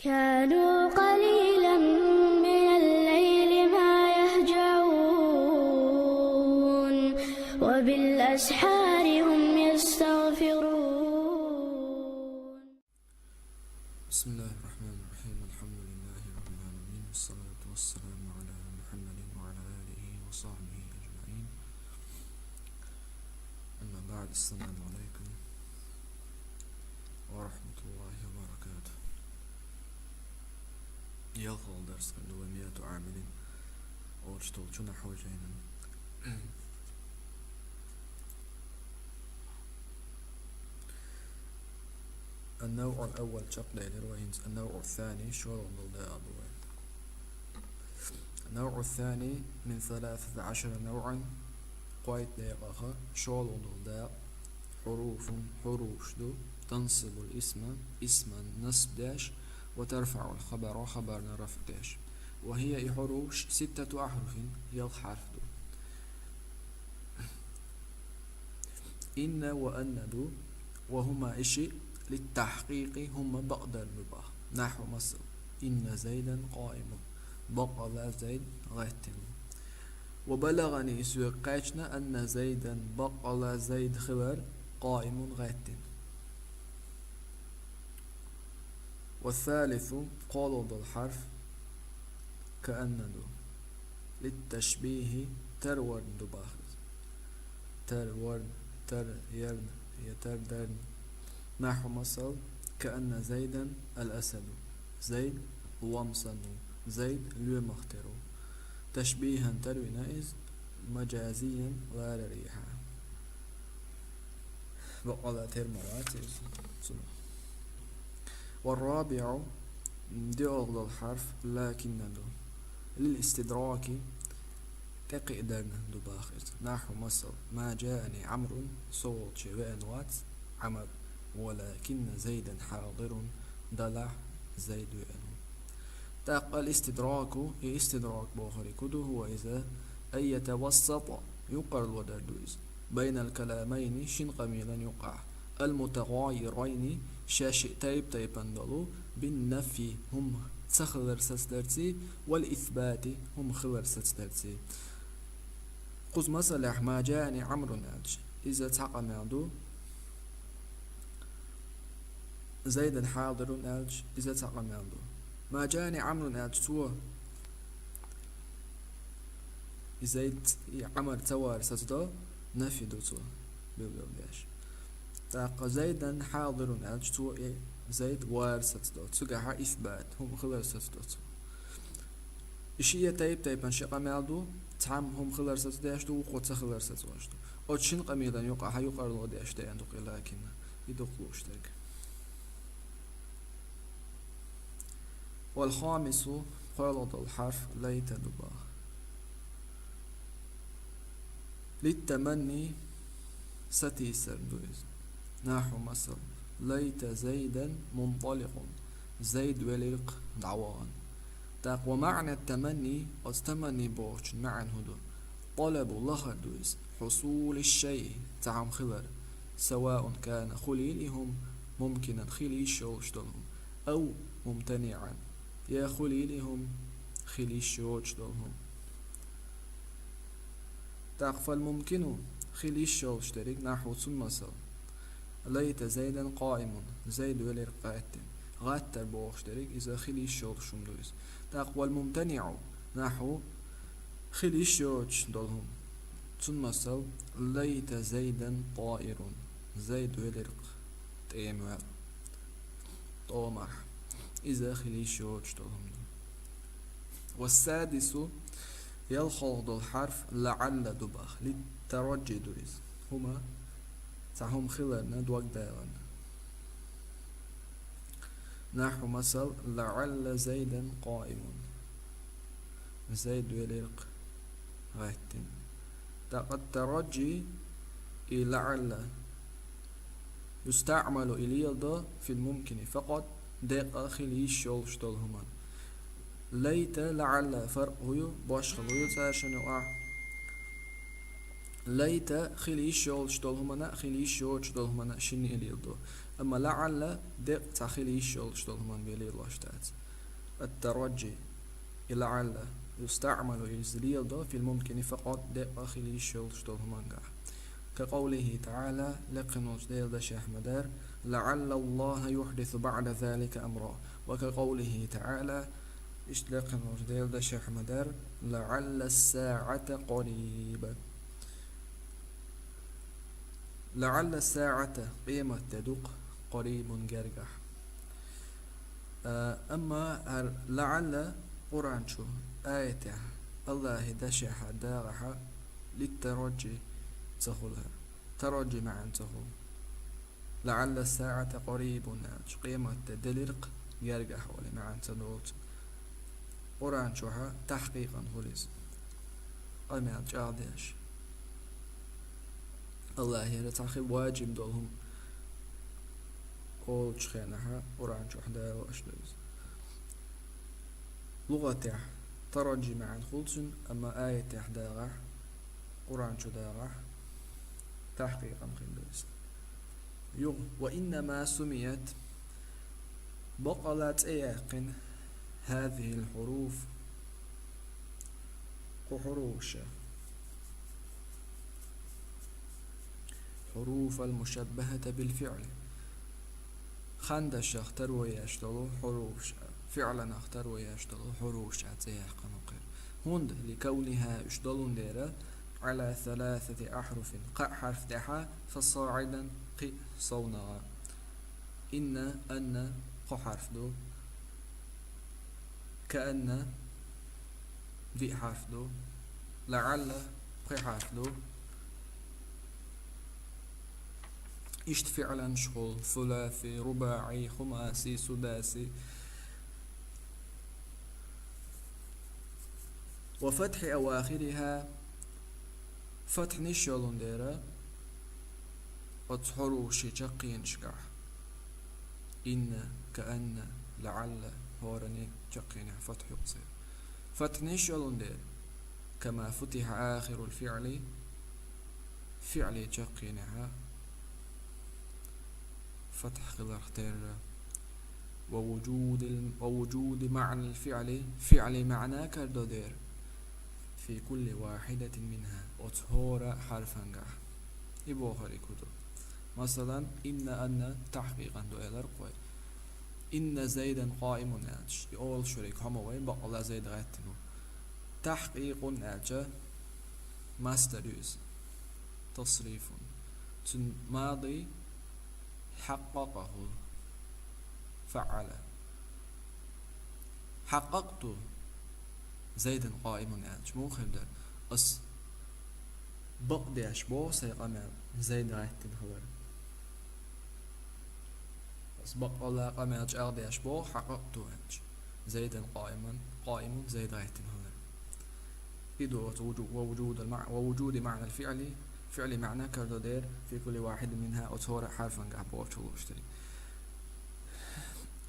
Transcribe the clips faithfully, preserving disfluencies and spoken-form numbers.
كانوا قليلا من الليل ما يهجعون وبالأسحار هم يستغفرون. بسم الله الرحمن الرحيم. الحمد لله رب العالمين، والصلاة والسلام على محمد وعلى آله وصحبه أجمعين. أما بعد، السلام عليكم ورحمة الله وبركاته. Ялхалгъа дарс ду ва миату амилин, орчтолчу нахьву жайнан. النوع الأول чакъ дайлира ва хӀинца النوع الثاني шолгъа дакъа ду вай. النوع الثاني من ثلاثة عشر نوعا, кхойтта дакъаха шолгъа дакъа, حروف, хьуруфаш ду, تنصب الاسم, исман насб деш, وترفع الخبر, хабарна рафӀ деш. وهي, и хьуруфаш, ستة أحرف, ялх хьарф ду. إن وأن ду, وهما, и шиъ, للتحقيق, хӀума бакъдар ду бах. نحو, масала, إن زيدا قائم, бакъалла Зайд гӀеттина. وبلغني, и соьга кхаьчна, أن زيدا, бакъалла Зайд хилар, قائم, гӀеттина. والثالث, кхоалагӀа дола хьарф, كأن ду. للتشبيه, тарварна ду бах иза. Тарварна, таръярна, я тардарна. نحو, масала, كأن زيدا الأسد. Зайд лом санна ву, Зайд лоьмах тера ву. تشبيها, тарвина иза, مجازيا, ларарехьа. Бакъалла тера ма вац иза цунах. والرابع, диълагӀа дола хьарф, لكن ду. للاستدراك, тӀекхиадарна ду бах иза. نحو, масала, ما جاءني عمرو, со волча веана вац Ӏамар, ولكن زيدا حاضر, делахь Зайд веана ву. ТӀаккха الاستدراك, и истидрак бохург хӀун ду, هو, иза, أن يتوسط, юкъарло дар ду иза, بين الكلامين, шин къамелан юкъахь, المتغايرين, шаьшшиъ тайп-тайпана долу, بالنفي, хӀума ца хилар сацдарций, والإثبات, хӀума хилар сацдарций. Кхуза масалехь ما جاءني عمرو аьлча, иза цхьа къамел ду, زيدا حاضر аьлча, иза цхьа къамел ду. ما جاءني عمرو аьлча, цо, и Зайд, и Ӏамар ца вар сацадо, нафи ду цо билгалдеш. ТӀаккха زيدا حاضر аьлча, цо и Зайд вар сацадо. Цигахьа исбат, хӀума хилар сацадо цо. И шиъ тайп-тайпана ши къамел ду, цхьамма хӀума хилар сацадеш ду, вукхо ца хилар сацадеш ду. Оцу шин къамелан юкъахьа юкъарло деш деана ду кхин لكن, и дукха лууш дерг. والخامس, пхоьалгӀа долу хьарф ليت ду бах. للتمني, сатийсар ду иза. نحو, масала, ليت زيدا منطلق, Зайд велира-кх дӀавахана. ТӀаккха ومعنى التمني, оцу таманни бохучун маьӀна хӀун ду? طلب, лахар ду иза, حصول الشيء, цхьа хӀума хилар, سواء كان, хуьлийла и хӀума, ممكنا, хила йиш йолуш долу хӀума, أو ممتنعا, я хуьлийла и хӀума, хила йиш йоцуш долу хӀума. ТӀаккха فالممكن, хила йиш йолуш дерг, نحو, цуьнан масала, ليت زيدا قائم, Зайд велира гӀаттина. ГӀаттар бохуш дерг, иза хила йиш йолуш хӀума ду иза. ТӀаккха والممتنع, نحو, хила йиш йоцуш долу хӀума. Цуьнан масала, ليت زيدا طائر, Зайд велира-кх тӀемаваьлла, тӀомахь. Иза хила йиш йоцуш долу хӀума ду. والسادس, ялхалгӀа долу хьарф لعل ду бах. للترجي ду иза. ХӀума, цхьа хӀума хиларна дог даларна. نحو, масала, لعل زيدا قائم. Зайд велира-кх гӀаттина. ТӀаккха الترجي и لعل يستعمل, и леладо في الممكن فقط, декъа хила йиш йолуш долу хӀуманна. ليت, لعل фаркъ хӀун ю, башхалла хӀун ю цара шайна юкъахь? ليت хила йиш йолуш долу хӀуманна а, хила йиш йоцуш долу хӀуманна а шинна и леладо. Амма лаӀалла декъа цхьа хила йиш йолуш долу хӀуманна велийлош дац. Ат-тараджи, и лаӀалла, юстаӀмалу, иза леладо, фил мумкини факъат, декъа хила йиш йолуш долу хӀумангахь. Ка къавлихи таӀала, лекхина волчу Делан дашехь ма-дарра: «ЛаӀалла Аллаха юхьдису баӀда залика амра». Ва ка къавлихи таӀала, иштта лекхина волчу Делан дашехь ма-дарра: «ЛаӀалла ас-саӀата къариба». «ЛаӀалла ас-саӀата», къематде ду-кх, «къарибун», гергахь. А, амма хӀара «лаӀалла» Къуръан чу аятехь, Аллахьан дашехь дагӀахь, лит-тараджи ца хуьлу хӀара. Тараджи маьӀна ца хуьлу. «ЛаӀалла ас-саӀата къарибун» аьлча, къематде делира-кх гергахь олу маьӀна ца долу. Къуръан чохь тахькъикъан хуьлу иза. Къамел чӀагӀдеш. Аллахьера цхьа хила ваджиб долу хӀума олучу хенахь Къуръан чохь далош ду иза. ЛугӀатехь тараджи маьӀна хуьлу цуьнан, амма аятехь дагӀахь, Къуръан чу дагӀахь, тахькъикъан хила ду иза. Юха: «Ва иннама сумият», бакъала цӀе яьккхина, «хӀазихил хьуруф», кху хьуруфаша, «хьуруфал мушаббахата бил фиӀли», хандашах таро еш долу хьуруфаш, фиӀланах таро еш долу хьуруфаш аьлла цӀе яьккхина кхуьнан. ХӀунда, «ликавниха», уьш долун дера, «Ӏала саласати ахьруфин», кхаа хьарф тӀехь, «фасаӀидан», кхин совнагӀа. «Инна», «анна» кхо хьарф ду, «каанна» диъ хьарф ду, «лаӀалла» пхи хьарф ду. Иштта фиӀланаш хуьлу: суласи, рубаӀи, хумаси, судаси. «Ва фатхьи авахириха», фатхьнаш йолун дера оцу хьуруфашан чаккхенашкахь. «Инна», «каанна», «лаӀалла», хӀоранна чаккхенехь фатхь ю-кх церан. Фатхьнаш йолун дера, «кама футиха ахирул фиӀли», фиӀлан чаккхенехь фатхь хиларх терра, «ва вуджудил-, ва вуджуди маӀнал фиӀли», фиӀлан маьӀна карадо дера, «фи кулли вахьидатин минха», оцу хӀора хьарфангахь. И бохург хӀун ду? Масалан, «инна», «анна» тахькъикъан ду элира-кх вай. «Инна Зайдан къаимун» аьлча, и олуш верг хӀума вай, бакъала Зайд гӀеттина ву. «Тахькъикъун» аьлча, масдар ю иза. «Тасрифун». Цуьнан мади «хьакъкъакъа» хуьлу. «ФаӀала». «Хьакъкъакъту Зайдан къаимун» аьлча, муха хир дара? Ас бакъдеш боху сайн къамел Зайд гӀеттина хилар. Ас бакъалла къамел чӀагӀдеш боху «хьакъкъакъту» аьлча, «Зайдан къаиман», къаимун Зайд гӀеттина хилар. И ду оцу вуджу-, «ва вуджудал маӀ-, ва вуджуди маӀнал фиӀли», фиӀлан маьӀна карадо дера, «фи кулли вахьидин минха», оцу хӀора хьарфангахь бохучул луш дерг.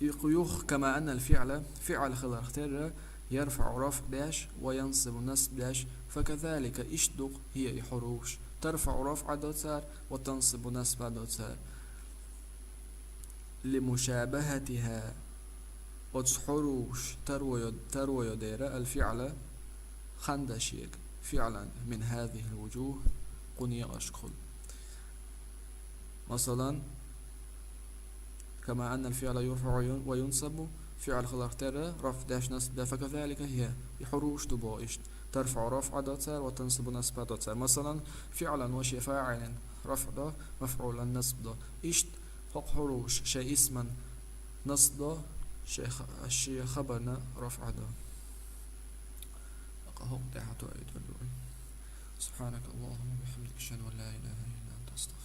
Юха, «кама аннал фиӀла», фиӀл хиларх терра, «ярфаӀу», рафӀ деш, «ва янсибу», насб деш, «факазалика», иштта ду-кх, «хӀия», и хьуруфаш, «тарфаӀу», рафӀ до цара, «ва тансибу», насб до цара. «Лимушабахатиха», оцу хьуруфаш таро йо-, таро йо дера, «ал-фиӀла», хандашега, «фиӀлан мин хазихил вуджух», кху некъашкахула. Масалан, «кама аннал фиӀла юрфаӀу ва юн-, ва юнсабу», фиӀл хиларх терра, рафӀ деш, насб деш, «факазалика хӀия», и хьуруфаш ду боху иштта, «тарфаӀу», рафӀ до цара, «ва тансибу», насб до цара. Масалан, «фиӀлан» ва шен фаӀилан рафӀ до, «мафӀулан» насб до. Иштта хӀокху хьуруфаш шайн исман насб до, шайн ха-, шен хабарна рафӀ до. ХӀокху тӀехь тоьар ду. سبحانك اللهم وبحمدك، أشهد أن لا إله إلا أنت، أستغفرك.